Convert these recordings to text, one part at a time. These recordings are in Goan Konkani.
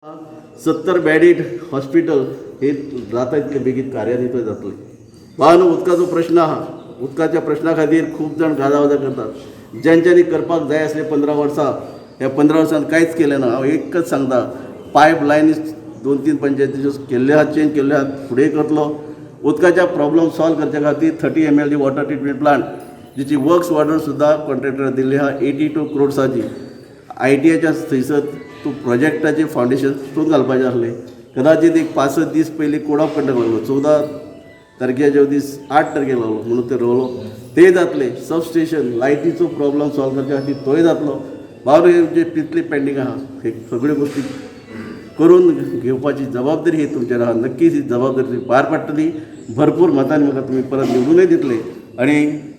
70 बेडीड हॉस्पिटल हे जाता इतले बेगीन कार्यान्वित जातलें. भावांनो, उदकाचो प्रश्न आहा. उदकाच्या प्रश्ना खातीर खूब जाण गाजावाजा करतात. ज्यांच्यांनी करपाक जाय आसलें 15 वर्सां, ह्या 15 वर्सांत कांयच केलें ना. हांव एकच सांगता, पायप लायनी दोन तीन पंचायतीच्यो केल्ल्यो आहात, चेंज केल्ल्यो आहात, फुडें करतलो. उदकाच्या प्रॉब्लम सॉल्व करच्या खातीर 30 MLD water treatment plant जिची वर्क्स ऑर्डर सुद्दां कॉन्ट्रॅक्टराक दिल्ली आहा 82 क्रोड्साची. आयटीआयच्या थंयसर तूं प्रोजेक्टाचें फावंडेशन स्टोन घालपाचें आसलें. कदाचित एक 5-6 दीस पयलीं कोड ऑफ कंडक्ट लागलो, 14 तारखेच्या दीस 8 तारखेक लागलो म्हणून ते रोवलो ते जातले. सबस्टेशन लायटीचो प्रॉब्लम सॉल्व करच्या खातीर तोय जातलो. बाबा, हे जे तितली पेंडींग आहा, हे सगळ्यो गोश्टी करून घेवपाची जबाबदारी ही तुमचेर आहा. नक्कीच ही जबाबदारी तुमी पार पाडटली. भरपूर मतांनी म्हाका तुमी परत निवडूनय दितले. आनी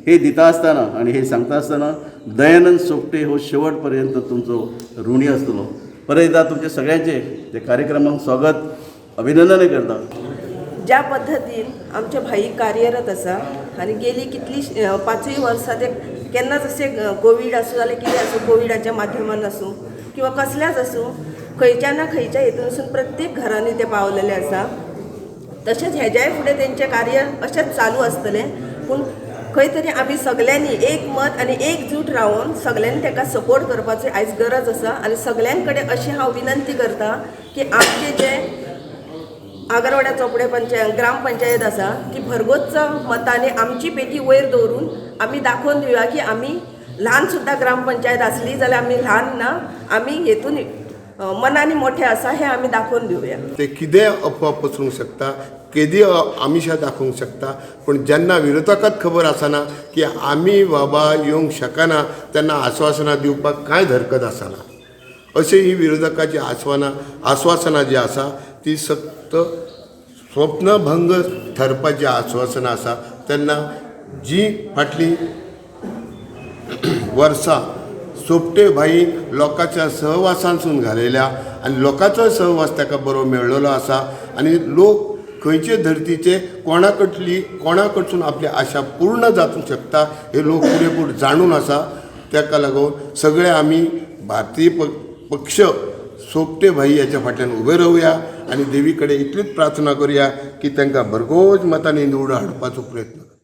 हे दिता आसतना आनी हे सांगता आसतना दयानंद सोपटे हो शेवट पर्यंत तुमचो ऋणी आसतलो. परत एकदा तुमचे सगळ्यांचे ते कार्यक्रमाक स्वागत, अभिनंदनय करता. ज्या पद्दतीन आमचे भाई कार्यरत आसा आनी गेली कितली 5ूय वर्सां ते केन्नाच अशें कोवीड आसूं जाल्यार कितें आसूं, कोविडाच्या माध्यमान आसूं किंवा कसल्याच आसूं, खंयच्या ना खंयच्या हितूनसून प्रत्येक घरांनी ते पावलेले आसा. तशेंच हेज्याय फुडें तेंचें कार्य अशेंच चालू आसतलें. पूण खंय तरी आमी सगल्यांनी एक मत आनी एकजूट रावन सगल्यांनी ताका सपोर्ट करपाची आयज गरज आसा. आनी सगल्यां कडेन अशी हांव विनंती करता की आमचे जे आगरवाड्या चोपडे पंचायत ग्रामपंचायत आसा ती भरगोच्च मतांनी आमची पेटी वयर दवरून आमी दाखोवन दिवया की आमी ल्हान सुद्दां ग्रामपंचायत आसली जाल्यार आमी ल्हान ना, आमी हेतून मनांनी मोठे आसा हें आमी दाखोवन दिवया. ते कितेंय अफवा पसरूंक शकता, केदी आमिशां दाखोवंक शकता, पूण जेन्ना विरोधकाक खबर आसना की आमी बाबा येवंक शकना, तेन्ना आस्वासनां दिवपाक कांयच हरकत आसना. अशी ही विरोधकाची आस्वासनां जी आसा ती फक्त स्वप्नभंग ठरपाची आस्वासनां आसा. तेन्ना जी फाटलीं वर्सां सोपटे भाई लोकांच्या सहवासांतसून घालयल्या आनी लोकांचो सहवास ताका बरो मेळ्ळलो आसा आनी लोक खंयचे धर्तीचे कोणा कडसून आपली आशा पूर्ण जावंक शकता हे लोक पुरेपूर जाणून आसा. ताका लागून सगळे आमी भारतीय पक्ष सोपटे भाई हाच्या फाटल्यान उबे रावया आनी देवी कडेन इतलीच प्रार्थना करुया की तांकां भरघोस मतांनी निवडून हाडपाचो प्रयत्न.